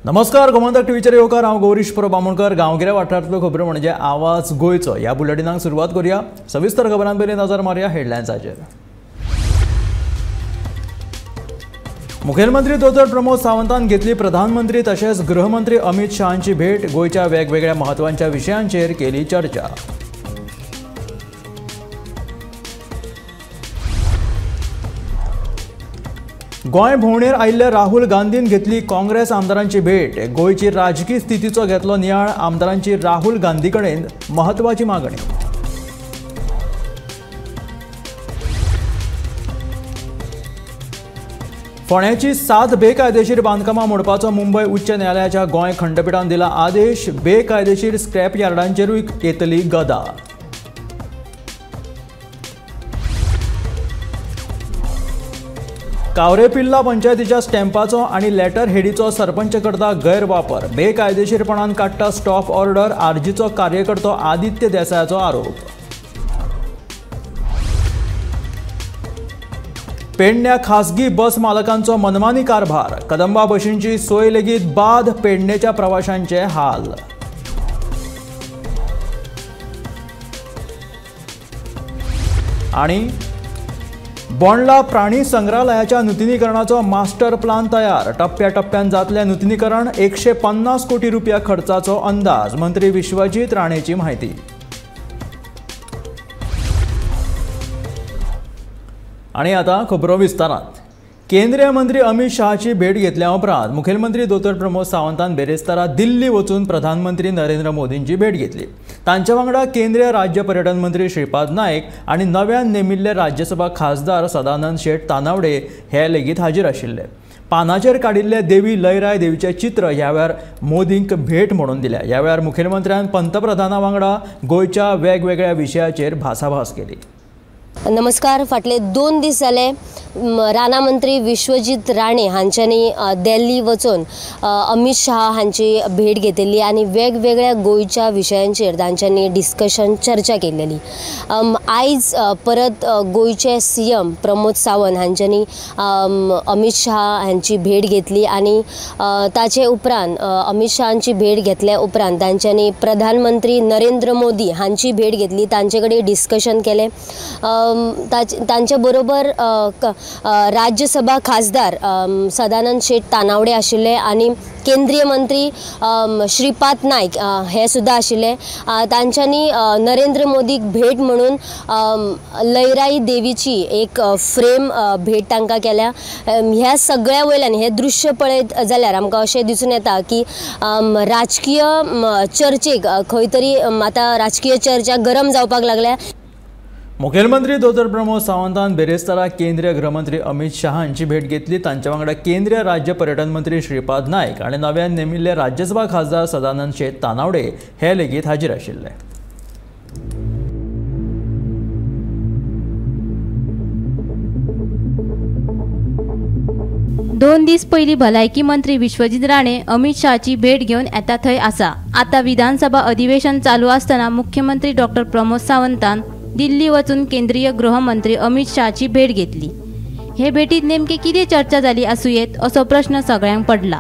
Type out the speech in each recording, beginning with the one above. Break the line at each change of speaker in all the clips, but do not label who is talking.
नमस्कार, गोमंतक टीव्हीचेर येवकार. हांव गौरीश परब आमोणकर. गांवगिऱ्या वाठारांतल्यो खबरो म्हणजे आवाज गोंयचो. ह्या बुलेटिनाक सुरवात करूया. सविस्तर खबरां पयलीं नजर मारुया हेडलायन्साचेर. मुखेलमंत्री दोतोर प्रमोद सावंतान घेतली प्रधानमंत्री तशेंच गृहमंत्री अमित शहांची भेट. गोंयच्या वेगवेगळ्या म्हत्वाच्या विशयांचेर केली चर्चा. गोंय भोंवडेर आयिल्ल्या राहुल गांधीन घेतली काँग्रेस आमदारांची भेट. गोंयची राजकी स्थितीचो घेतलो नियाळ. आमदारांची राहुल गांधी कडेन म्हत्वाची मागणी. फोंड्याची 7 बेकायदेशीर बांदकामां मोडपाचो मुंबय उच्च न्यायालयाच्या गोंय खंडपिठान दिला आदेश. बेकायदेशीर स्क्रॅप यार्डांचेरूय येतली गदा. कावरेपिल्ला पंचायतीच्या स्टॅम्पाचो आनी लेटर हेडीचो सरपंच करता गैरवापर. बेकायदेशीरपणान काडटा स्टॉप ऑर्डर. आरजीचो कार्यकर्तो आदित्य देसायाचो आरोप. पेडण्या खासगी बस मालकांचो मनमानी कारभार. कदंबा बशींची सोय लेगीत बाद. पेडणेच्या प्रवाशांचे हाल. आनी बोंडला प्राणी संग्रहालयाच्या नुतनीकरणाचो मास्टर प्लान तयार. टप्प्याटप्प्यान जातलें नुतनीकरण. 150 कोटी रुपया खर्चाचो अंदाज. मंत्री विश्वजीत राणेची म्हायती. आनी आतां खबरो विस्तारात. केंद्रीय मंत्री अमित शहाची भेट घेतल्या उपरांत मुखेलमंत्री दोतोर प्रमोद सावंतान बेरेस्तारा दिल्ली वचून प्रधानमंत्री नरेंद्र मोदींची भेट घेतली. तांच्या वांगडा केंद्रीय राज्य पर्यटन मंत्री श्रीपाद नायक आनी नव्यान नेमिल्ले राज्यसभा खासदार सदानंद शेट तानावडे हे लेगीत हाजीर आशिल्ले. पानाचेर काडिल्ले देवी लयराय देवीचें चित्र ह्या वेळार मोदींक भेट म्हणून दिल्या. ह्या वेळार मुखेलमंत्र्यान पंतप्रधाना वांगडा गोंयच्या वेगवेगळ्या विशयाचेर भासाभास केली.
नमस्कार. फाटले 2 दीस जाले राना मंत्री विश्वजीत राणे हांच्यांनी दिल्ली वचून अमित शहा हांची भेट घेतिल्ली आनी वेगवेगळ्या गोंयच्या विशयांचेर तांच्यांनी डिस्कशन चर्चा केल्ली. आयज परत गोंयचे सीएम प्रमोद सावंत हांच्यांनी अमित शहा हांची भेट घेतली आनी ताचे उपरांत अमित शहांची भेट घेतल्या उपरांत तांच्यांनी प्रधानमंत्री नरेंद्र मोदी हांची भेट घेतली. तांचे कडेन डिस्कशन केलें. तांचे बरोबर राज्यसभा खासदार सदानंद शेट तानावडे आशिल्ले आनी केंद्रीय मंत्री श्रीपाद नायक हे सुद्दां आशिल्ले. तांच्यांनी नरेंद्र मोदीक भेट म्हणून लयराई देवीची एक फ्रेम भेट तांकां केल्या. ह्या सगळ्या वयल्यान हे दृश्य पळयत जाल्यार आमकां अशें दिसून येता की राजकीय चर्चेक खंय तरी आतां राजकीय चर्चा गरम जावपाक लागल्या.
मुखेलमंत्री दोतोर प्रमोद सावंतान बेरेस्तारा केंद्रीय गृहमंत्री अमित शहा हांची भेट घेतली. तांच्या वांगडा केंद्रीय राज्य पर्यटन मंत्री श्रीपाद नायक आनी नव्यान नेमिल्ले राज्यसभा खासदार सदानंद शेट तानावडे हे लेगीत हाजीर आशिल्ले.
दोन दीस पयलीं भलायकी मंत्री विश्वजीत राणे अमित शहाची भेट घेवन येता थंय आसा. आतां विधानसभा अधिवेशन चालू आसतना मुख्यमंत्री डॉक्टर प्रमोद सावंतान दिल्ली वचून केंद्रीय गृहमंत्री अमित शहाची भेट घेतली. हे भेटीत नेमकी कितें चर्चा जाली आसूं येत असो प्रश्न सगळ्यांक पडला.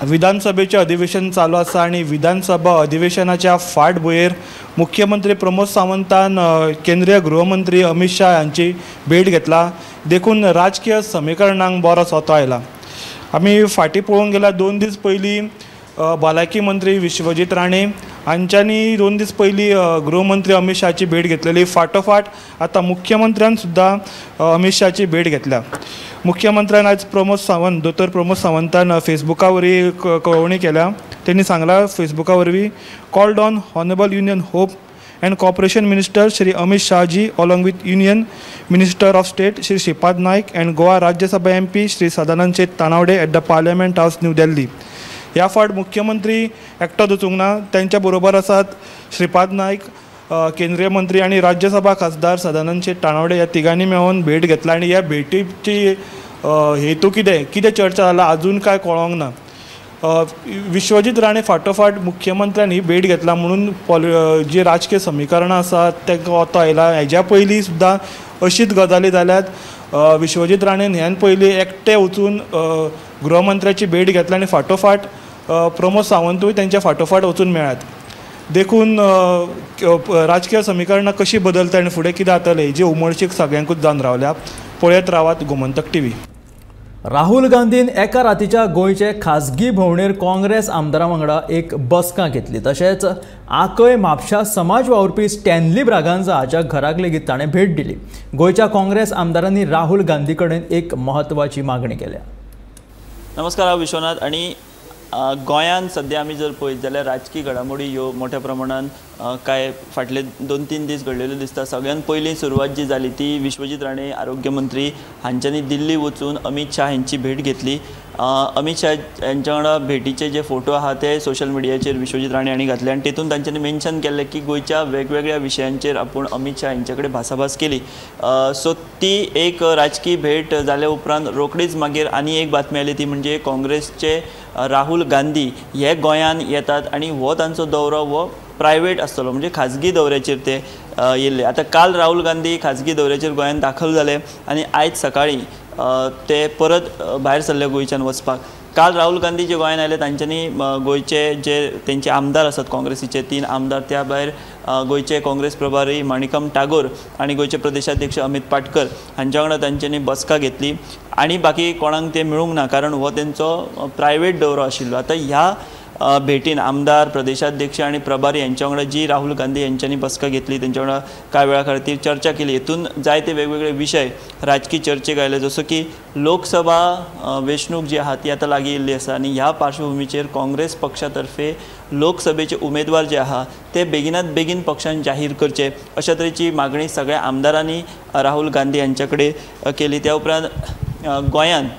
विधानसभेचें अधिवेशन चालू आसा आनी विधानसभा अधिवेशनाच्या फाटभुंयेर मुख्यमंत्री प्रमोद सावंतान केंद्रीय गृहमंत्री अमित शहा हांची भेट घेतला. देखून राजकीय समीकरणांक बरो सोतो आयला. आमी फाटीं पळोवंक गेल्यार 2 दीस पयलीं भलायकी मंत्री विश्वजीत राणे हांच्यांनी 2 दीस पयलीं गृहमंत्री अमित शहाची भेट घेतलेली. फाटोफाट आतां मुख्यमंत्र्यान सुद्दां अमित शहाची भेट घेतल्या. मुख्यमंत्र्यान आयज प्रमोद सावंत दोतोर प्रमोद सावंतान फेसबुका वरवीं कळोवणी केल्या. तेणी सांगलां फेसबुका वरवीं, called on honourable union home and cooperation minister Shri Amit Shahji along with union minister of state Shri Shripad Naik and Goa Rajya Sabha MP Shri Sadanand Shet Tanavade at the parliament house new Delhi. ह्या फावट मुख्यमंत्री एकटोच वचूंक ना, तेंच्या बरोबर आसात श्रीपाद नायक केंद्रीय मंत्री आनी राज्यसभा खासदार सदानंद शेट तानावडे. ह्या तिगांनी मेळून भेट घेतला आनी ह्या भेटीची हेतू कितें कितें चर्चा जाला आजून कांय कळोंक ना. विश्वजीत राणे फाटोफाट मुख्यमंत्र्यान ही भेट घेतला म्हणून जी राजकीय समीकरणां आसात तांकां वतो आयला. हेज्या पयलीं सुद्दां अशीच गजाली जाल्यात. विश्वजीत राणेन ह्यान पयलीं एकटे वचून गृहमंत्र्याची भेट घेतला आनी फाटोफाट प्रमोद सावंतूय तेंच्या फाटोफाट वचून मेळ्ळात. देखून राजकीय समीकरणां कशी बदलता आनी फुडें कितें जातलें हेजी उमळशीक सगळ्यांकूच जावन रावल्या. पळयत रावात गोमंतक टीव्ही.
राहुल गांधीन एका रातीच्या गोंयचे खासगी भोंवडेर काँग्रेस आमदारां वांगडा एक बसका घेतली. तशेंच आकय म्हापशा समाज वावुरपी स्टॅनली ब्रागांझा हाच्या घराक लेगीत ताणें भेट दिली. गोंयच्या काँग्रेस आमदारांनी राहुल गांधी कडेन एक म्हत्वाची मागणी केल्या.
नमस्कार, हांव विश्वनाथ. आनी गोंयांत सद्या आमी जर पळयत जाल्यार राजकी घडामोडी ह्यो मोठ्या प्रमाणान कांय फाटले 2-3 दीस घडलेल्यो दिसता. सगळ्यात पयलीं सुरवात जी जाली ती विश्वजीत राणे आरोग्य मंत्री हांच्यांनी दिल्ली वचून अमीत शाह हांची भेट घेतली. अमीत शाह हांच्या वांगडा भेटीचे जे फोटो आहा ते सोशल मिडियाचेर विश्वजीत राणे हांणी घातले आनी तेतून तांच्यांनी मेन्शन केल्लें की गोंयच्या वेगवेगळ्या विशयांचेर आपूण अमीत शाह हांचे कडेन भासाभास केली. सो ती एक राजकी भेट जाल्या उपरांत रोखडीच मागीर आनी एक बातमी आयली ती म्हणजे काँग्रेसचे राहुल गांधी हे गोंयांत येतात आनी हो तांचो दौरो हो प्रायवेट आसतलो, म्हणजे खाजगी दौऱ्याचेर ते येयल्ले. आतां काल राहुल गांधी खाजगी दौऱ्याचेर गोंयांत दाखल जाले आनी आयज सकाळीं ते परत भायर सरले गोंयच्यान वचपाक. काल राहुल गांधी जे गोंयांत आयले तांच्यांनी गोंयचे जे तेंचे आमदार आसात काँग्रेसीचे 3 आमदार, त्या भायर गोंयचे काँग्रेस प्रभारी माणिकम टागोर आनी गोंयचे प्रदेशाध्यक्ष अमित पाटकर हांच्या वांगडा तांच्यांनी बसका घेतली आनी बाकी कोणाक ते मेळूंक ना कारण हो तेंचो प्रायवेट दौरो आशिल्लो. आतां ह्या भेटीन आमदार, प्रदेशाध्यक्ष आनी प्रभारी यांच्या वांगडा जी राहुल गांधी यांच्यांनी बसका घेतली, तेंच्या वांगडा कांय वेळा खातीर चर्चा केली. हेतून जायते वेगवेगळे विशय राजकी चर्चेक आयले, जसो की लोकसभा वेंचणूक जी आहा ती आतां लागीं येयल्ली आसा आनी ह्या पार्श्वभुमीचेर काँग्रेस पक्षा तर्फे लोकसभेचे उमेदवार जे आहा ते बेगिनात बेगीन पक्षान जाहीर करचे अशा तरेची मागणी सगळ्या आमदारांनी राहुल गांधी यांच्या कडेन केली. त्या उपरांत गोंयांत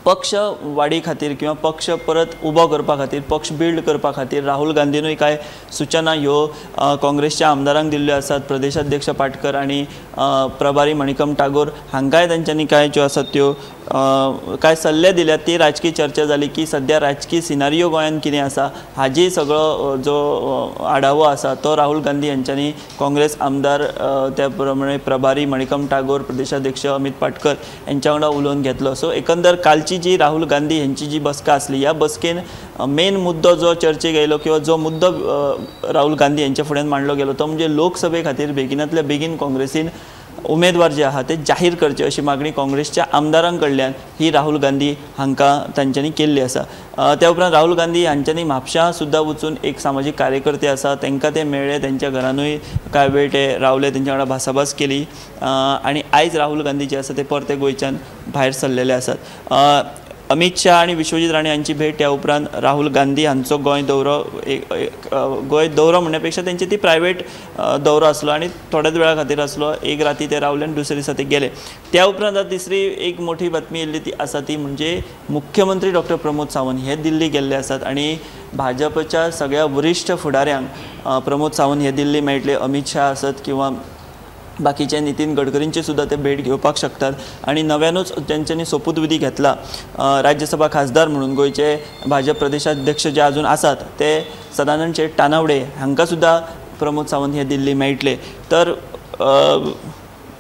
पक्ष वाडी खातीर किंवा पक्ष परत उबो करपा खातीर, पक्ष बिल्ड करपा खातीर राहुल गांधीनूय कांय सूचना ह्यो काँग्रेसच्या आमदारांक दिल्ल्यो आसात. प्रदेशाध्यक्ष पाटकर आनी प्रभारी मणिकम टागोर हांकांय तांच्यांनी कांय ज्यो आसात त्यो कांय सल्ले दिल्यात. ती राजकी चर्चा जाली की सद्या राजकी सिनारियो गोंयांत कितें आसा हाजी सगळो जो आढावो आसा तो राहुल गांधी यांच्यांनी काँग्रेस आमदार त्या प्रमाणे प्रभारी मणिकम टागोर, प्रदेशाध्यक्ष अमित पाटकर यांच्या वांगडा उलोवन घेतलो. सो एकंदर कालची जी राहुल गांधी यांची जी बसका आसली ह्या बसकेन मेन मुद्दो जो चर्चेक आयलो किंवा जो मुद्दो राहुल गांधी यांच्या फुड्यान मांडलो गेलो तो म्हणजे लोकसभे खातीर बेगिनातल्या बेगीन काँग्रेसीन उमेदवार जे आहा ते जाहीर करचे अशी मागणी काँग्रेसच्या आमदारां कडल्यान ही राहुल गांधी हांकां तांच्यांनी केल्ली आसा. त्या उपरांत राहुल गांधी हांच्यांनी म्हापशां सुद्दां वचून एक सामाजीक कार्यकर्ते आसा तांकां ते मेळ्ळे, तेंच्या घरानूय कांय वेळ ते रावले, तेंच्या वांगडा भासाभास केली आनी आयज राहुल गांधी जे आसा ते परते गोंयच्यान भायर सरलेले आसात. अमित शाह आनी विश्वजीत राणे हांची भेट त्या उपरांत राहुल गांधी हांचो गोंय दौरो, गोंय दौरो म्हणण्या पेक्षा तेंची ती प्रायवेट दौरो आसलो आनी थोड्याच वेळा खातीर आसलो. एक राती ते रावले आनी दुसरे दिसा ते गेले. त्या उपरांत आतां तिसरी एक मोठी बातमी येयल्ली ती आसा ती म्हणजे मुख्यमंत्री डॉक्टर प्रमोद सावंत हे दिल्ली गेल्ले आसात आनी भाजपच्या सगळ्या वरिश्ठ फुडाऱ्यांक प्रमोद सावंत हे दिल्ली मेळटले. अमित शाह आसत किंवा बाकीचे नितीन गडकरींची सुद्दां ते भेट घेवपाक शकतात आनी नव्यानूच तेंच्यांनी सोपूतविधी घेतला राज्यसभा खासदार म्हणून गोंयचे भाजप प्रदेशाध्यक्ष जे अजून आसात ते सदानंद शेट तानावडे हांकां सुद्दां प्रमोद सावंत हे दिल्ली मेळटले. तर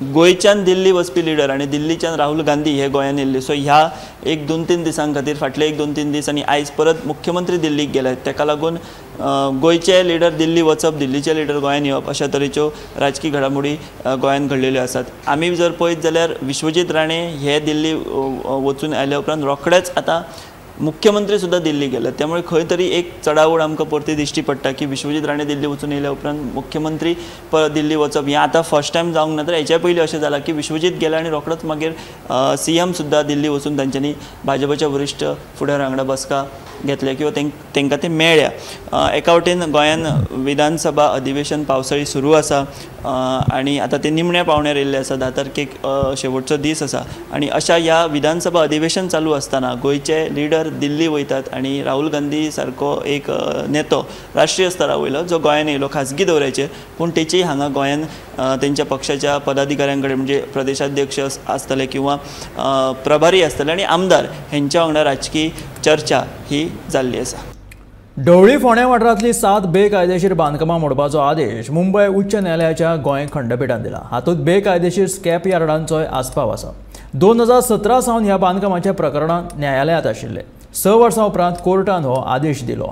गोंयच्यान दिल्ली वचपी लिडर आनी दिल्लीच्यान राहुल गांधी हे गोंयांत येयल्ले. सो ह्या 1-2-3 दिसां खातीर फाटले 1-2-3 दीस आनी आयज परत मुख्यमंत्री दिल्लीक गेले तेका लागून गोंयचे लिडर दिल्ली वचप, दिल्लीचे लिडर गोंयांत येवप अशा तरेच्यो राजकी घडामोडी गोंयांत घडलेल्यो आसात. आमी जर पळयत जाल्यार विश्वजीत राणे हे दिल्ली वचून आयल्या उपरांत रोखडेच आतां मुख्यमंत्री सुद्दां दिल्ली गेले, त्यामुळे खंय तरी एक चडाओड आमकां परती दिश्टी पडटा की विश्वजीत राणे दिल्ली वचून येयल्या उपरांत मुख्यमंत्री परत दिल्ली वचप हें आतां फर्स्ट टायम जावंक ना, तर हेच्या पयलीं अशें जालां की विश्वजीत गेले आनी रोखडोच मागीर सीएम सुद्दां दिल्ली वचून तांच्यांनी भाजपाच्या वरिश्ठ फुडाऱ्यां वांगडा बसका घेतल्या किंवा तांकां ते मेळ्ळ्या. एका वटेन गोंयांत विधानसभा अधिवेशन पावसाळी सुरू आसा आनी आतां ते निमण्या पावण्यार येयल्ले आसा. 10 तारखेक शेवटचो दीस आसा आनी अशा ह्या विधानसभा अधिवेशन चालू आसतना गोंयचे लिडर दिल्ली वयतात आनी राहुल गांधी सारको एक नेतो राष्ट्रीय स्तरा वयलो जो गोंयांत येयलो खाजगी दौऱ्याचेर, पूण तेची हांगा गोंयांत तेंच्या पक्षाच्या पदाधिकाऱ्यां कडेन म्हणजे प्रदेशाध्यक्ष आसतले किंवा प्रभारी आसतले आनी आमदार हेंच्या वांगडा राजकी चर्चा ही जाल्ली आसा.
ढवळी फोंड्या वाठारांतली 7 बेकायदेशीर बांदकामां मोडपाचो आदेश मुंबय उच्च न्यायालयाच्या गोंय खंडपिठान दिला. हातूंत बेकायदेशीर स्कॅप यार्डांचोय आस्पाव आसा. 2017 सावन ह्या बांदकामाच्या प्रकरणांत न्यायालयांत आशिल्ले. 6 वर्सां उपरांत कोर्टान हो आदेश दिलो.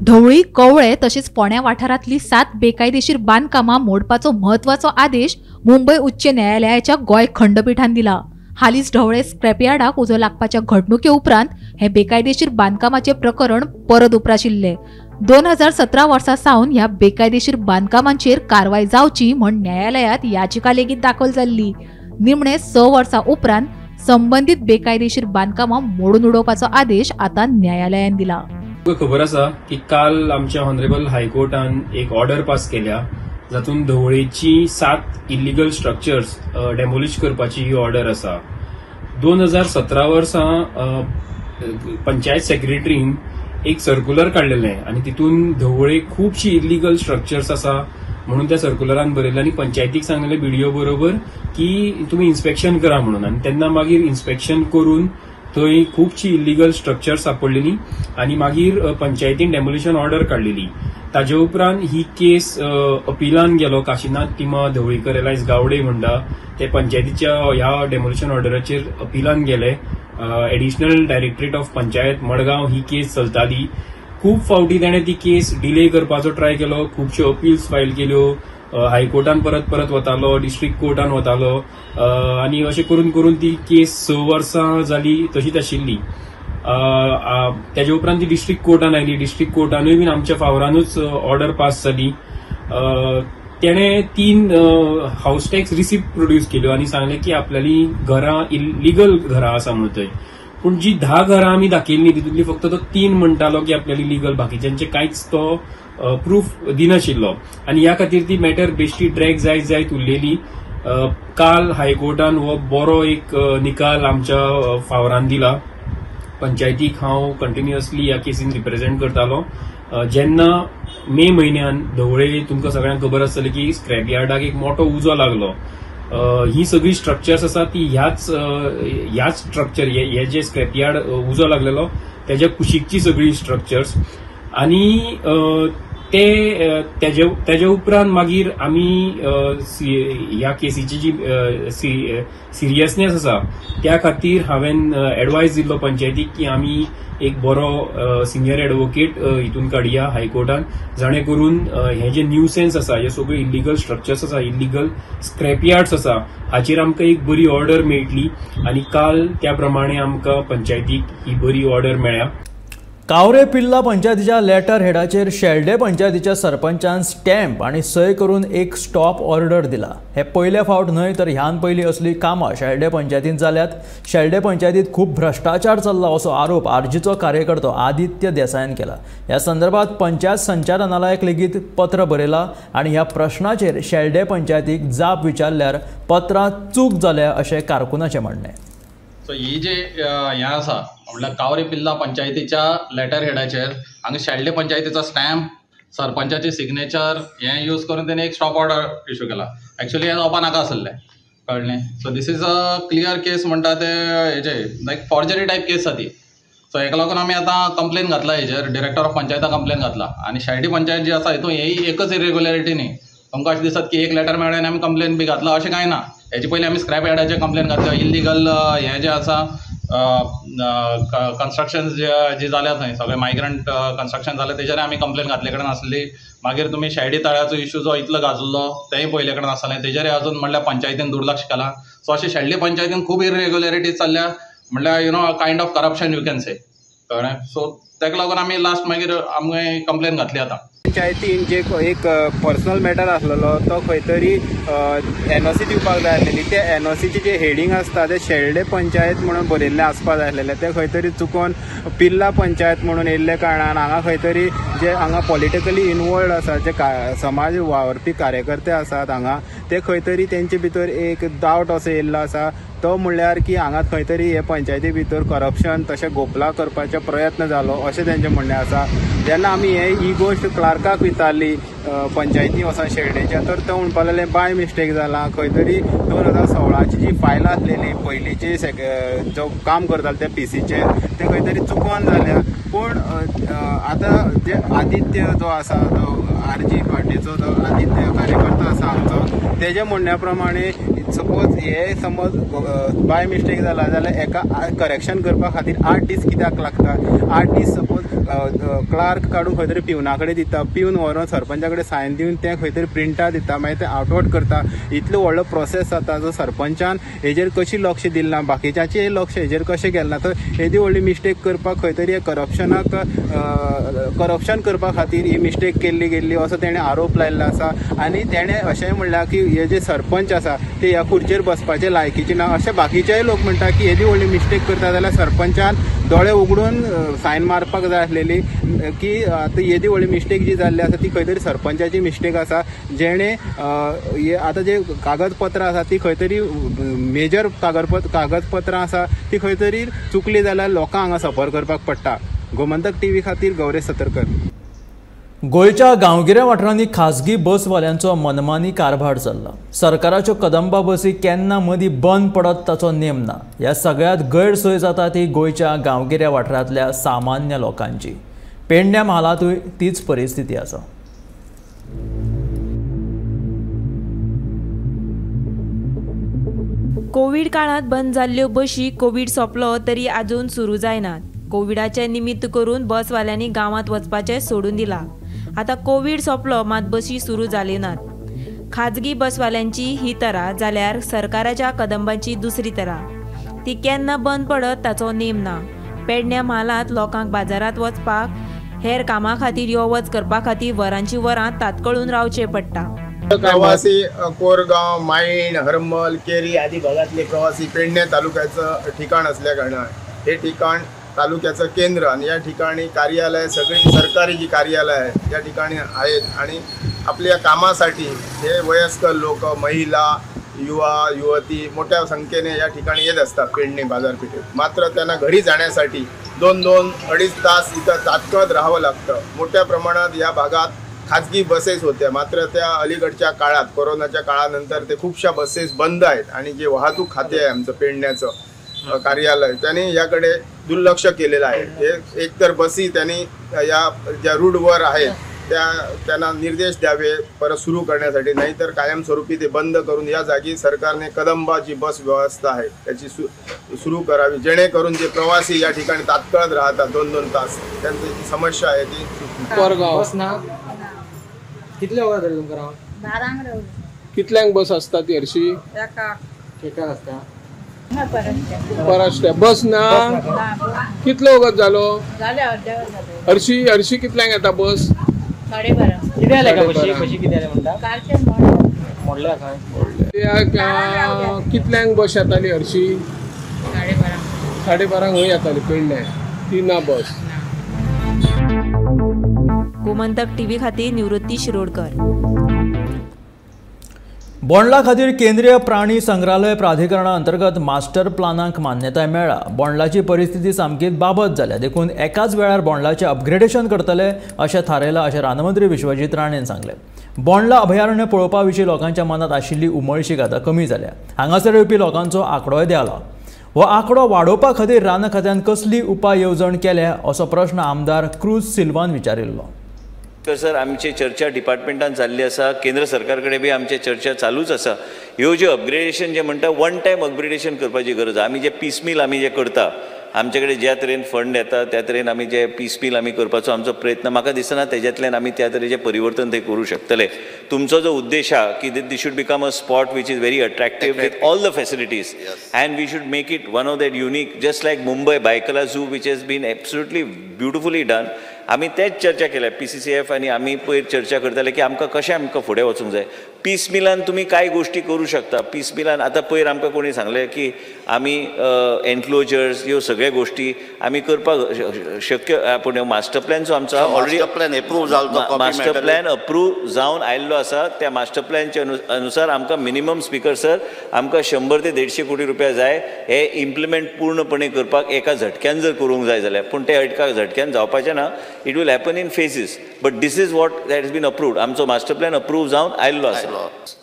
ढवळी, कवळे तशेंच फोंड्या वाठारांतली 7 बेकायदेशीर बांदकामां मोडपाचो म्हत्वाचो आदेश मुंबय उच्च न्यायालयाच्या गोंय खंडपीठान दिला. हालींच ढवळे स्क्रॅपयार्डाक उजो लागपाच्या घडणुके उपरांत हे बेकायदेशीर बांदकामाचें प्रकरण परत उप्राशिल्लें. 2017 वर्सा सावन ह्या बेकायदेशीर बांदकामांचेर कारवाय जावची म्हूण न्यायालयांत याचिका लेगीत दाखल जाल्ली. निमणे 6 वर्सां उपरांत संबंदीत बेकायदेशीर बांदकामां मोडून उडोवपाचो आदेश आतां न्यायालयान दिला.
खबर आसा की काल आमच्या ऑनरेबल हायकोर्टान एक ऑर्डर पास केल्या जातून धवळेची 7 इलिगल स्ट्रक्चर्स डेमोलिश करपाची ही ऑर्डर आसा. 2017 वर्सा पंचायत सेक्रेटरीन एक सर्क्युलर काडलेलें आनी तितून धवळे खुबशी इलिगल स्ट्रक्चर्स आसा म्हणून त्या सर्क्युलरान बरयलें आनी पंचायतीक सांगलें बीडीओ बरोबर की तुमी इन्स्पेक्शन करा म्हणून. आनी तेन्ना मागीर इन्स्पेक्शन करून थंय खुबशी इलिगल स्ट्रक्चर सापडलेली आनी मागीर पंचायतीन डेमोलिशन ऑर्डर काडलेली. ताजे उपरांत ही केस अपिलान गेलो. काशीनाथ टिमा धवळीकर एलायस गावडे म्हणटा ते पंचायतीच्या ह्या डेमोलिशन ऑर्डराचेर अपिलान गेले. Additional directorate of panchayat Madgaon ही केस चलताली. खूब फावटी ताणें ती केस डिले करपाचो ट्राय केलो. खुबश्यो अपील्स फायल केल्यो. हायकोर्टान परत परत वतालो, डिस्ट्रिक्ट कोर्टान वतालो आनी अशें करून करून ती केस 6 वर्सां जाली तशीच आशिल्ली. तेजे उपरांत ती डिस्ट्रिक्ट कोर्टान आयली. डिस्ट्रिक्ट कोर्टानूय बीन आमच्या फावरानूच ऑर्डर पास जाली. तेणें 3 हावस टॅक्स रिसिप्ट प्रोड्यूस केल्यो आनी सांगलें की आपल्याली घरां इलिगल घरां आसा म्हणून थंय. पूण जी 10 घरां आमी दाखयल्ली तितूंतली फक्त तो 3 म्हणटालो की आपल्याली लिगल, बाकीच्यांचे कांयच तो प्रूफ दिनाशिल्लो आनी ह्या खातीर ती मॅटर बेश्टी ड्रॅग जायत जायत उरलेली. काल हायकोर्टान हो बरो एक निकाल आमच्या फावरान दिला. पंचायतीक हांव कंटिन्युअसली ह्या केसीन रिप्रेझेंट करतालो. जेन्ना मे म्हयन्यान धवळे तुमकां सगळ्यांक खबर आसतलें की स्क्रॅप यार्डाक एक मोठो उजो लागलो. ही सगळी स्ट्रक्चर्स आसा ती ह्याच स्ट्रक्चर हे जे स्क्रॅप यार्ड उजो लागलेलो तेज्या कुशीकची सगळी स्ट्रक्चर्स आनी ते तेजे उपरांत मागीर आमी ह्या केसीची जी सिरियसनेस आसा त्या खातीर हांवें एडवायस दिल्लो पंचायतीक की आमी एक बरो सिनियर एडवोकेट हितून काडया हायकोर्टान, जाणे करून हे जे न्यूसेन्स आसा, हे सगळे इलिगल स्ट्रक्चर्स आसा, इलिगल स्क्रॅप यार्ड्स आसा हाचेर आमकां एक बरी ऑर्डर मेळटली. आनी काल त्या प्रमाणे आमकां पंचायतीक ही बरी ऑर्डर मेळ्ळ्या.
कावरे पिल्ला पंचायतीच्या लेटर हेडाचेर शेल्डे पंचायतीच्या सरपंचान स्टॅम्प आनी सय करून एक स्टॉप ऑर्डर दिला. हे पयले फावट न्हय तर ह्यान पयलीं असली कामां शेल्डे पंचायतीन जाल्यात. शेल्डे पंचायतीत खूब भ्रश्टाचार चल्ला असो आरोप आरजीचो कार्यकर्तो आदित्य देसायान केला. ह्या संदर्भात पंचायत संचालनालयाक लेगीत पत्र बरयला आनी ह्या प्रश्नाचेर शेल्डे पंचायतीक जाप विचारल्यार पत्रांत चूक जाल्या अशें कारकुनाचें म्हणणें.
सो ही जे हें आसा म्हटल्यार कावरे पिल्ला पंचायतीच्या लेटर हेडाचेर हांगा शेल्डे पंचायतीचो स्टॅम्प, सरपंचाचे सिग्नेचर हें यूज करून तेणी एक स्टॉप ऑर्डर इशू केला. एक्चुअली हें जावपा नाका आसलें, कळ्ळें. So this is a clear case म्हणटा ते हेजे लायक फॉर्जरी टायप केस आसा ती. सो हेका लागून आमी आतां कंप्लेन घातला हेजेर, डिरेक्टर ऑफ पंचायता कंप्लेन घातला. आनी शेल्डे पंचायत जी आसा हितून हेय एकच इरेग्युलरिटी न्ही. तुमकां अशें दिसत की एक लेटर मेळ्ळें आनी आमी कंप्लेन बी घातला अशें कांय ना. हेजे पयलीं आमी स्क्रॅप यार्डाचेर कंप्लेन घातल्या. इल्लीगल हें जें आसा कन्स्ट्रक्शन जे जाल्या थंय सगळे मायग्रंट कन्स्ट्रक्शन जालें तेजेर आमी कंप्लेन घातले कडेन आसली. मागीर तुमी शेल्डे तळ्याचो इशू जो इतलो गाजल्लो तेंय पयले कडेन आसलें, तेजेर अजून म्हणल्यार पंचायतीन दुर्लक्ष केलां. सो अशें शेल्डे पंचायतीन खूब इरेग्युलरिटीज चल्ल्या, म्हणल्यार you know kind of corruption you can say, कळ्ळें. सो तेका लागून आमी लास्ट मागीर आमी कंप्लेन घातली आतां.
पंचायतीन जे एक पर्सनल मॅटर आसलेलो तो खंय तरी एनओसी दिवपाक जाय आसलेली. ते एनओसीचे जे हेडींग आसता ते शेल्डे पंचायत म्हणून बरयल्लें आसपाक जाय आसलेलें, ते खंय तरी चुकोन पिल्ला पंचायत म्हणून येयल्ले कारणान हांगा खंय तरी जे हांगा पॉलिटिकली इनवॉल्ड आसा, जे समाज वावरपी कार्यकर्ते आसात हांगा, ते खंय तरी तेंचे भितर एक डावट असो येयल्लो आसा. तो म्हणल्यार की हांगा खंय तरी हे पंचायती भितर करप्शन तशें घोपला करपाचो प्रयत्न जालो अशें तेंचें म्हणणें आसा. जेन्ना आमी ही गोश्ट क्लार्काक विचारली पंचायती वचोन शेल्डेच्या, तर तो म्हणपाक लागले बाय मिस्टेक जाला, खंय तरी 2016ची जी फायल आसलेली पयलींची जो काम करताले ते पीसीचे ते खंय तरी चुकोन जाल्या. पूण आतां जे आदित्य जो आसा तो आरजी पार्टीचो जो आदित्य कार्यकर्तो आसा आमचो, तेज्या म्हणण्या प्रमाणे सपोज हे समज बाय मिस्टेक जाला जाल्यार एका करेक्शन करपा खातीर 8 दीस कित्याक लागता? 8 दीस सपोज क्लार्क काडून खंय तरी पिवना कडेन दिता, पिवन व्हरोन सरपंचा कडेन सायन दिवन तें खंय तरी प्रिंटा दिता, मागीर तें आवटवर्ड करता. इतलो व्हडलो प्रोसेस जाता जो सरपंचान हेजेर कशी लक्ष दिलें ना, बाकीच्याचें लक्ष हेजेर कशें गेलें ना. तर येदी व्हडली मिस्टेक करपाक खंय तरी करप्शनाक करप्शन करपा खातीर ही मिस्टेक केल्ली गेल्ली असो तेणें आरोप लायिल्लो आसा. आनी तेणें अशेंय म्हणलां की हे जे सरपंच आसा ते ह्या खुर्चेर बसपाचे लायकीचे ना, अशें बाकीचेय लोक म्हणटा की येदी व्हडली मिस्टेक करता जाल्यार सरपंचान दोळे उगडून सायन मारपाक जाय आसलेली की आतां येदी व्हडली मिस्टेक जी जाल्ली आसा ती खंय तरी सरपंचाची मिस्टेक आसा, जेणे आतां जे कागदपत्रां आसा ती खंय तरी मेजर कागदपत्रां आसा ती खंय तरी चुकली जाल्यार लोकांक हांगा सफर करपाक पडटा. गोमंतक टीव्ही खातीर गौरेश सतरकर.
गोंयच्या गांवगिऱ्या वाठारांनी खाजगी बसवाल्यांचो मनमानी कारभार चल्ला. सरकाराच्यो कदंबा बसी केन्ना मदीं बंद पडत ताचो नेम ना. ह्या सगळ्यांत गैरसोय जाता ती गोंयच्या गांवगिऱ्या वाठारांतल्या सामान्य लोकांची. पेडण्या म्हालांतूय तीच परिस्थिती आसा.
कोवीड काळांत बंद जाल्ल्यो बशी कोवीड सोंपलो तरी आजून सुरू जायनात. कोविडाचें निमित्त करून बसवाल्यांनी गांवांत वचपाचें सोडून दिलां. आतां कोवीड सोंपलो मात बशी सुरू जाल्यो नात. खाजगी बसवाल्यांची ही तरा जाल्यार सरकाराच्या कदंबांची दुसरी तरा. ती केन्ना बंद पडत ताचो नेम ना. पेडण्या म्हालांत लोकांक बाजारांत वचपाक, हेर कामां खातीर यो वच करपा खातीर वरांची वरां तातकळून रावचें पडटा.
प्रवासी कोरगांव, माईण, हरमल, केरी आदी भागातले प्रवासी पेडणे तालुक्याचं ठिकाण असल्या कारणान हे ठिकाण तालुक्याचं केंद्र आणि या ठिकाणी कार्यालय सगळी सरकारी जी कार्यालय आहेत या ठिकाणी आहेत आणि आपल्या कामासाठी हे वयस्कर लोक, महिला, युवा, युवती मोठ्या संख्येने या ठिकाणी येत असतात पेडणे बाजारपेठेत. मात्र त्यांना घरी जाण्यासाठी 2-2 अडीच तास इथं तात्काळ राहावं लागतं. मोठ्या प्रमाणात या भागात खाजगी बसेस होत्या, मात्र त्या अलीकडच्या काळात कोरोनाच्या काळानंतर ते खूपशा बसेस बंद आहेत आणि जे वाहतूक खाते आहे आमचं पेडण्याचं कार्यालय त्यांनी याकडे दुर्लक्ष केलेलं आहे. एकतर बसी त्यांनी या ज्या रूटवर आहेत त्या त्यांना निर्देश द्यावे परत सुरू करण्यासाठी, नाहीतर कायमस्वरूपी ते बंद करून या जागी सरकारने कदंबा जी बस व्यवस्था आहे त्याची सुरू करावी, जेणेकरून जे प्रवासी या ठिकाणी तात्काळ राहतात 2-2 तास त्यांची जी समस्या आहे ती.
बस ना कितले वरां तरी तुमकां? कितल्यांक बस आसता ती हरशी? एकाक आसता. परत बस ना कितलो वगत जालो? हरशी हरशी कितल्यांक येता बस?
12:30.
कितें जालें काय बशी? बशी कितें जालें म्हणटा? मोडल्या काय? कितल्यांक बस येताली हरशी?
12:30.
12:30 खंय येताली पेडणे? ती ना बस.
गोमंतक टीव्ही खातीर निवृत्ती शिरोडकर.
बोंडला खातीर केंद्रीय प्राणी संग्रहालय प्राधिकरणा अंतर्गत मास्टर प्लानाक मान्यताय मेळ्ळा. बोंडलाची परिस्थिती सामकीच बाबत जाल्या देखून एकाच वेळार बोंडलाचें अपग्रेडेशन करतले अशें थारायलां अशें रानमंत्री विश्वजीत राणेन सांगलें. बोंडला अभयारण्य पळोवपा विशीं लोकांच्या मनांत आशिल्ली उमळशीक आतां कमी जाल्या. हांगासर येवपी लोकांचो आंकडोय देंवला. हो आंकडो वाडोवपा खातीर रान खात्यान कसली उपाय येवजण केल्या असो प्रश्न आमदार क्रूज सिल्वान विचारिल्लो.
तर सर आमची चर्चा डिपार्टमेंटान जाल्ली आसा, केंद्र सरकार कडेन बी आमची चर्चा चालूच आसा. ह्यो ज्यो अपग्रेडेशन जे म्हणटा वन टायम अपग्रेडेशन करपाची गरज आसा. आमी जे पिसमील आमी जे करता, आमचे कडेन ज्या तरेन फंड येता त्या तरेन आमी जे पिसमील आमी करपाचो आमचो प्रयत्न, म्हाका दिसना तेज्यांतल्यान आमी त्या तरेचें परिवर्तन थंय करूं शकतले. तुमचो जो उद्देश आहा की this should become a spot which is very attractive with all the facilities and we should make it one of that unique, just like Mumbai Byculla zoo which has been absolutely beautifully done. आमी तेच चर्चा केल्या PCCF आनी आमी पयर चर्चा करताले की आमकां कशें आमकां फुडें वचूंक जाय. पीस मिलान तुमी कांय गोश्टी करूं शकता. पीस मिलान आतां पयर आमकां कोणी सांगलें की आमी एनक्लोजर्स ह्यो सगळ्यो गोश्टी आमी करपाक शक्य, पूण मास्टर प्लॅन जो आमचो ऑलरेडी
प्लॅन एप्रूव जालो,
मास्टर प्लॅन अप्रूव जावन आयिल्लो आसा. त्या मास्टर प्लॅनच्या अनुसार आमकां मिनिमम स्पीकर सर आमकां 100 ते 150 कोटी रुपया जाय हे इम्प्लिमेंट पूर्णपणे करपाक, एका झटक्यान जर करूंक जाय जाल्यार. पूण ते एका झटक्यान जावपाचें ना, it will happen in phases, but this is what that is been approved. आमचो मास्टर प्लॅन अप्रूव जावन आयिल्लो आसा.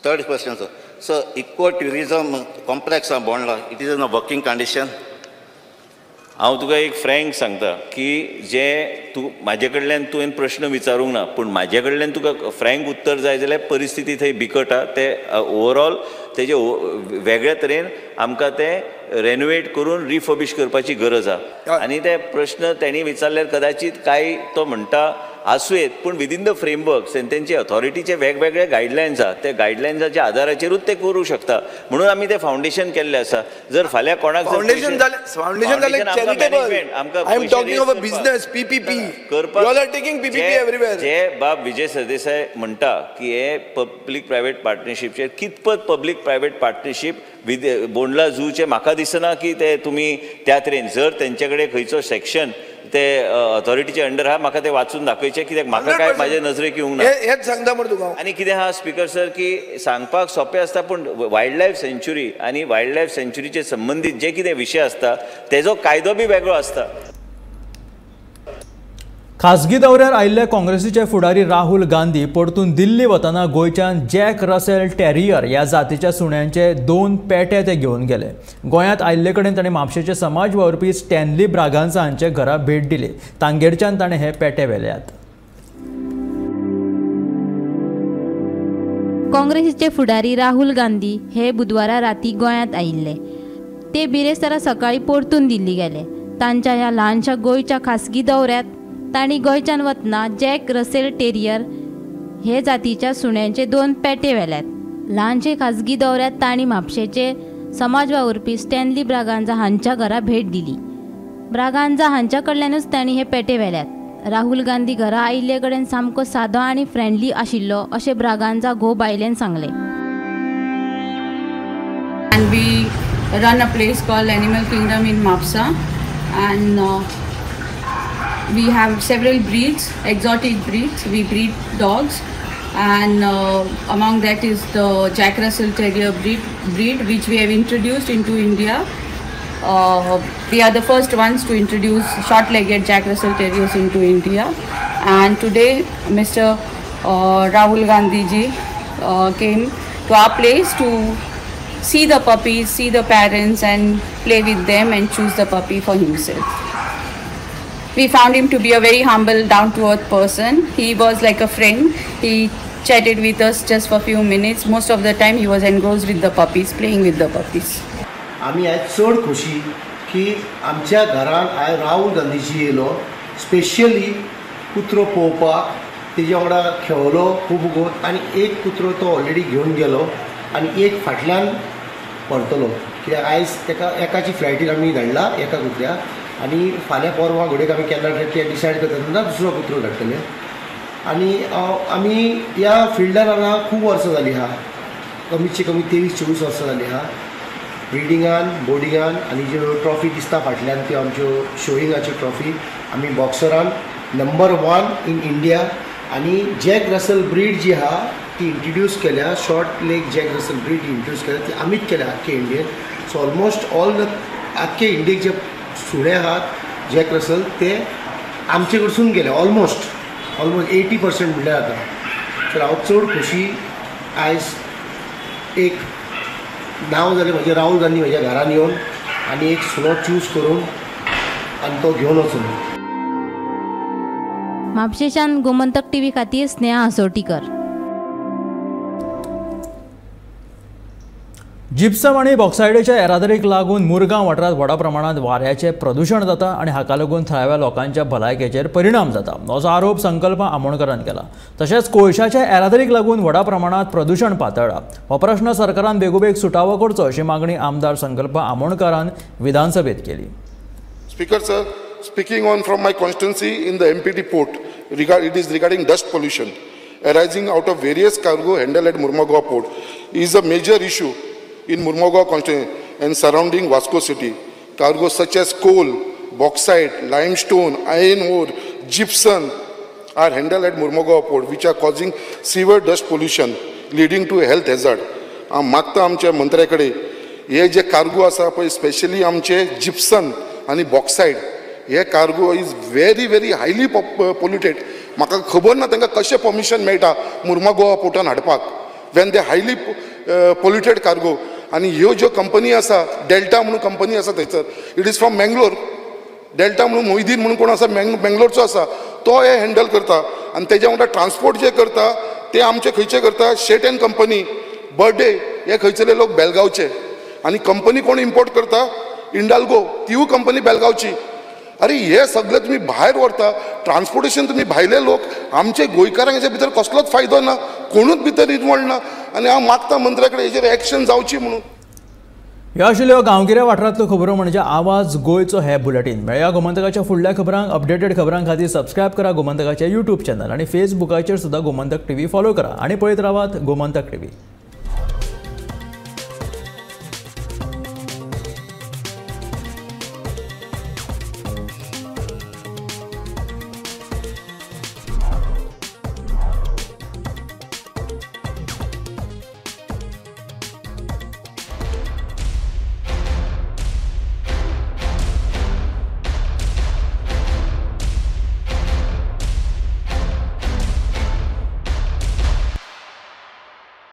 Third question sir, sir eco tourism complex Bondla, it is in a working condition?
हांव तुका एक फ्रँक सांगता की जे तूं म्हाजे कडल्यान तुवें प्रश्न विचारूंक ना, पूण म्हाजे कडल्यान तुका फ्रँक उत्तर जाय जाल्यार परिस्थिती थंय बिकट आहा. ते ओवरऑल तेजे वेगळ्या तरेन आमकां तें रेनोवेट करून रिफर्बिश करपाची गरज आहा. आनी ते प्रश्न तेणी विचारल्यार कदाचित कांय तो म्हणटा आसूं येत, पूण विदीन the frameworks आनी तेंचे ऑथॉरिटीचे वेगवेगळे गायडलायन्स आहा, त्या गायडलायन्साच्या आदाराचेरूच ते करूं शकता. म्हणून आमी ते फावंडेशन केल्लें आसा. जर फाल्यां कोणाक
फावंडेशन
जे बाब विजय सरदेसाय म्हणटा की हे पब्लीक प्रायवेट पार्टनरशीपचेर कितपत public private partnership with Bondla झूचे म्हाका दिसना की ते तुमी त्या तरेन जर तेंचे कडेन खंयचो सेक्शन ते ऑथॉरिटीचे अंडर आहा, म्हाका ते वाचून दाखयचे, कित्याक म्हाका काय म्हाजे नजरेक येवंक ना.
हेच सांगता मरे तुका.
आनी कितें आहा स्पीकर सर की सांगपाक सोंपें आसता, पूण वायल्ड लायफ सँच्युरी आनी वायल्ड लायफ सँच्युरीचे संबंदीत जे कितें विशय आसता तेजो कायदो बी वेगळो आसता.
खासगी दौऱ्यार आयिल्ले काँग्रेसीचे फुडारी राहुल गांधी परतून दिल्ली वतना गोंयच्यान जॅक रसेल टेरियर ह्या जातीच्या सुण्यांचे 2 पेटे ते घेवन गेले. गोंयांत आयिल्ले कडेन ताणें म्हापशेचे समाज वावुरपी स्टॅनली ब्रागांझा हांचे घरा भेट दिली. तांगेरच्यान ताणें हे पेटे व्हेल्यात.
काँग्रेसीचे फुडारी राहुल गांधी हे बुधवारा राती गोंयांत आयिल्ले. ते बिरेस्तारा सकाळीं परतून दिल्ली गेले. तांच्या ह्या ल्हानशा गोंयच्या खासगी दौऱ्यांत तांणी गोंयच्यान वतना जॅक रसेल टेरियर हे जातीच्या सुण्यांचे 2 पेटे व्हेल्यात. ल्हानशे खाजगी दौऱ्यांत तांणी म्हापशेचे समाज वावुरपी स्टॅनली ब्रागांझा हांच्या घरा भेट दिली. ब्रागांझा हांच्या कडल्यानूच तांणी हे पेटे व्हेल्यात. राहुल गांधी घरा आयिल्ले कडेन सामको सादो आनी फ्रेंडली आशिल्लो अशें ब्रागांझा घोव बायलेन सांगलें.
And we run a place called Animal Kingdom in Mapsa, and we have several breeds, exotic breeds. We breed dogs, and among that is the Jack Russell Terrier breed, which we have introduced into India. We are the first ones to introduce short-legged Jack Russell Terriers into India. And today, Mr. Rahul Gandhi ji came to our place to see the puppies, see the parents, and play with them and choose the puppy for himself. We found him to be a very humble, down-to-earth person. He was like a friend. He chatted with us just for a few minutes. Most of the time he was engrossed with the puppies, playing with the puppies.
आमी आयज चड खोशी की आमच्या घरान आयज राहुल गांधीजी येयलो, specially कुत्रो पळोवपाक, तेजे वांगडा खेळलो खूब वगत आनी एक कुत्रो तो ऑलरेडी घेवन गेलो आनी एक फाटल्यान परतलो. कित्याक आयज तेका एकाची फ्लायटीर आमी धाडला एका कुत्र्याक आनी फाल्यां परवां घडयेक आमी केन्ना ते डिसायड करता तेन्ना दुसरो कुत्रो धाडटले. आनी आमी ह्या फिल्डान हांगा खूब वर्सां जालीं आहा, कमीचे कमी 23-24 वर्सां जालीं आहा. ब्रिडिंगान, बोर्डिंगान आनी ज्यो ट्रॉफी दिसता फाटल्यान त्यो आमच्यो शोइंगाच्यो ट्रॉफी. आमी बॉक्सरान नंबर 1 इन इंडिया आनी जॅक रसल ब्रीड जी आहा ती इंट्रोड्यूस केल्या, short leg Jack Russell breed introduce केल्या, ती आमीच केल्या आख्खे इंडियेन. सो ऑलमोस्ट ऑल the आख्खे इंडियेक जे सुणे आहात जॅक रसल ते आमचे कडसून गेले, ऑलमोस्ट 80% म्हणल्यार जाता. तर हांव चड खोशी आयज एक नांव जालें म्हजें राहुल गांधी म्हज्या घरान येवन आनी एक सुणो चूज करून आनी तो घेवन वचून.
म्हापशेच्यान गोमंतक टीव्ही खातीर स्नेहा हसोटीकर.
जिप्सम आनी बॉक्सायडच्या येरादारीक लागून मुरगांव वाठारांत व्हडा प्रमाणांत वाऱ्याचें प्रदुशण जाता आनी हाका लागून थळाव्या लोकांच्या भलायकेचेर परिणाम जाता असो आरोप संकल्प आमोणकरान केला. तशेंच कोळशाच्या येरादारीक लागून व्हडा प्रमाणांत प्रदुशण पातळ्ळा. हो प्रश्न सरकारान बेगोबेग सुटावो करचो अशी मागणी आमदार संकल्प आमोणकरान विधानसभेत केली.
Speaker sir, speaking on from my constituency in the MPT port, it is regarding dust pollution.
arising out of various cargo handled at Mormugao port is a major issue in Mormugao constituency and surrounding Vasco city. Cargo such as coal, bauxite, limestone, iron ore, gypsum are handled at Mormugao port, which are causing severe dust pollution, leading to a health hazard. हांव मागता आमच्या मंत्र्या कडेन हे जे cargo आसा पळय, specially आमचे Gipson आनी bauxite, हे cargo is very very highly polluted. म्हाका खबर ना तांकां कशें परमिशन मेळटा मुर्मागोवा पोर्टान हाडपाक when they highly polluted cargo. आनी ह्यो ज्यो कंपनी आसा, डेल्टा म्हणून कंपनी आसा थंयसर, it is from Mangalore. Delta म्हणून मोहिदीन म्हणून कोण आसा मेंगलोरचो आसा, तो हे हँडल करता. आनी तेज्या वांगडा ट्रान्सपोर्ट जे करता ते आमचे खंयचे करता, शेट एंड कंपनी, बर्डे, हे खंयसरले लोक बेलगांवचे. आनी कंपनी कोण इम्पोर्ट करता, इंडाल्गो, तिवूय कंपनी बेलगांवची. अरे हे सगळे तुमी भायर व्हरता, ट्रान्सपोर्टेशन तुमी भायले लोक, आमचे गोंयकारांक हेच्या भितर कसलोच फायदो ना, कोणूच भितर इनवॉल्व ना. आनी हांव मागता मंत्र्या कडेन हेजेर एक्शन जावची म्हणून.
ह्यो आशिल्ल्यो गांवगिऱ्या वाठारांतल्यो खबरो म्हणजे आवाज गोंयचो हे बुलेटीन. मेळया गोमंतकाच्या फुडल्या खबरांक. अपडेटेड खबरां खातीर सबस्क्रायब करा गोमंतकाचे यूट्यूब चॅनल आनी फेसबुकाचेर सुद्दां गोमंतक टीव्ही फॉलो करा आनी पळयत रावात गोमंतक टीव्ही.